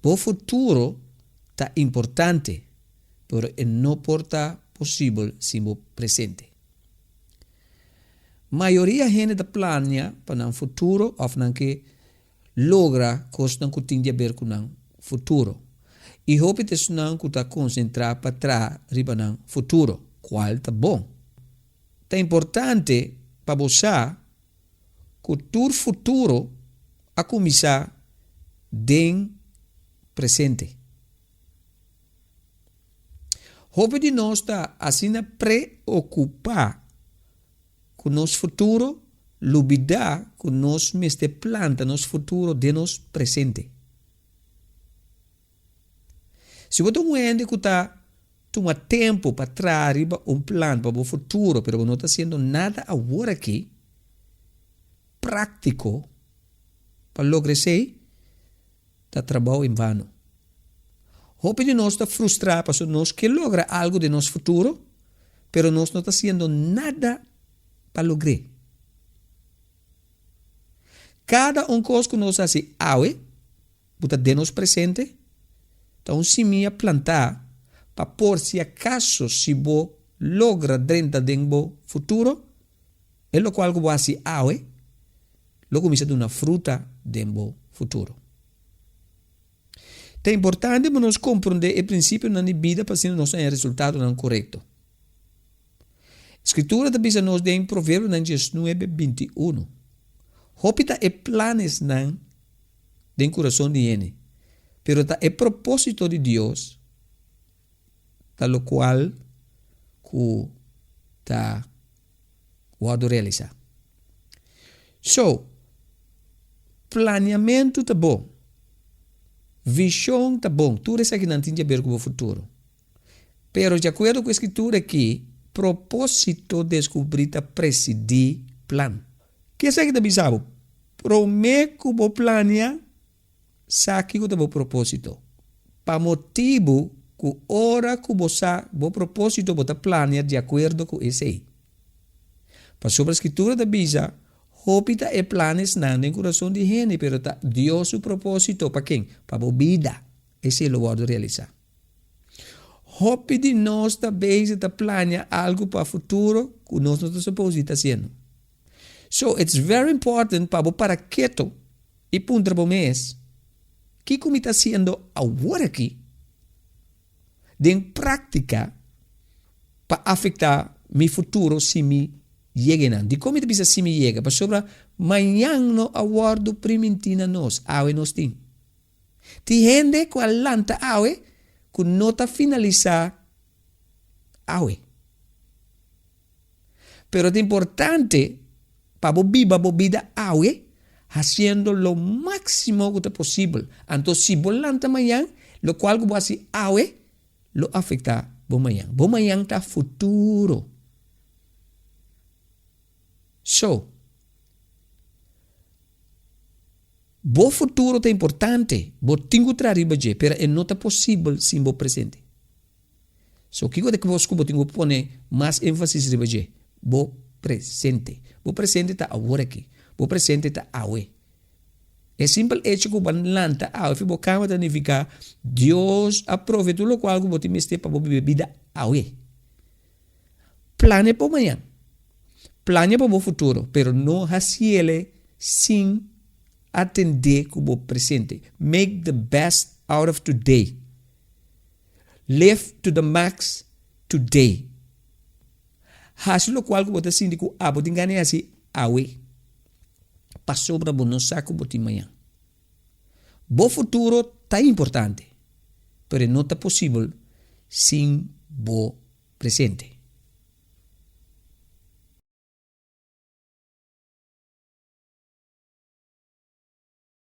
Bo futuro ta importante, pero e no por ta posibel sin bo presente. Mayoria hende ta plania pa nan futuro òf nan ke logra kosnan ku tin di aber ku nan futuro. I hopi ta esnan ku ta konsentrá pa traha riba nan futuro, kual ta bon. Ta importante pa bo sa ku tur futuro a kuminsá den presente. Hopi di nos ta asina preokupá ku nos futuro, lubidá ku nos mester planta nos futuro den nos presente. Si bo ta un hende ku ta tuma tempu pa traha riba un plan pa bo futuro pero bo no ta hasiendo nada awor aki práktiko pa logra esei, ta trabou en vano. Hopi di nos ta frustrá pasobra nos ke logra algu den nos futuro pero nos no ta hasiendo nada pa logr'é. Kada un kos ku nos hasi awe Bu ta den nos presente? Ta un simia plantá pa por si acaso si bo logra drenta den bo futuro, e locual cu bo haci awe lo cuminsa duna fruta den bo futuro. Ta importante pa nos comprende e principionan di bida pa asina nos haña resultadonan corecto. Scritura ta bisa nos den Proverbionan diesnuebe 21, Hopi ta e planesnan den kurason di hende, pero ta e propósito di Dios ta lokual ku ta wòrdu realisá. So, planiamentu ta bon, vishon ta bon, tur esakinan tin di aber ku bo futuro. Pero di akuerdo ku e skritura aki, propósito deskubrí ta presidí plan. Ke esaki ta bisa bo? Promé ku bo plania, sa kiko ta bo propósito. Pa motibu ku ora ku bo sa bo propósito bo ta plania di akuerdo ku esei. Pasobra Skritura ta bisa, Hopi ta e planesnan den kurason di hende, pero ta Dios su propósito pa ken? Pa bo bida. Esei lo wòrdu realisá. Hopi di nos ta bezig ta plania algu pa futuro ku nos no ta supos di ta hasiendo. So, it's very important pa bo para keto i puntra bo mes, Kiko mi ta hasiendo awor aki den práktika pa afektá mi futuro si mi yega einan? Dikon mi ta bisa si mi yega? Pasobra mañan no a wòrdu primintí na nos, awe nos tin. Tin hende ku a lanta awe ku no ta finalisá awe. Pero ta importante pa bo biba bo bida awe hasiendo lo máksimo ku ta posibel. Anto si bo lanta mañan, lokual ku bo hasi awe lo afektá bo mañan. Bo mañan ta futuro. So, Bo futuro ta importante, bo tin ku traha riba dje, pero e no ta posibel sin bo presente. So, kiko ta kos ku bo tin ku pone mas énfasis riba dje? Bo presente. Bo presente ta awor aki. Bo presente ta awe. E simpel echo ku bo a lanta awe fi bo kama ta nifiká Dios a provee tur lokual ku bo tin mester pa bo biba e bida awe. Plania pa bo mañan. Plania pa bo futuro, pero no hasiele sin atendé ku bo presente. Make the best out of today. Live to the max today. Hasi lokual ku bo ta sinti ku abo tin gana di hasi awe, pasobra bo no sa ku bo tin mañan. Bo futuro ta importante, pero e no ta posibel sin bo presente.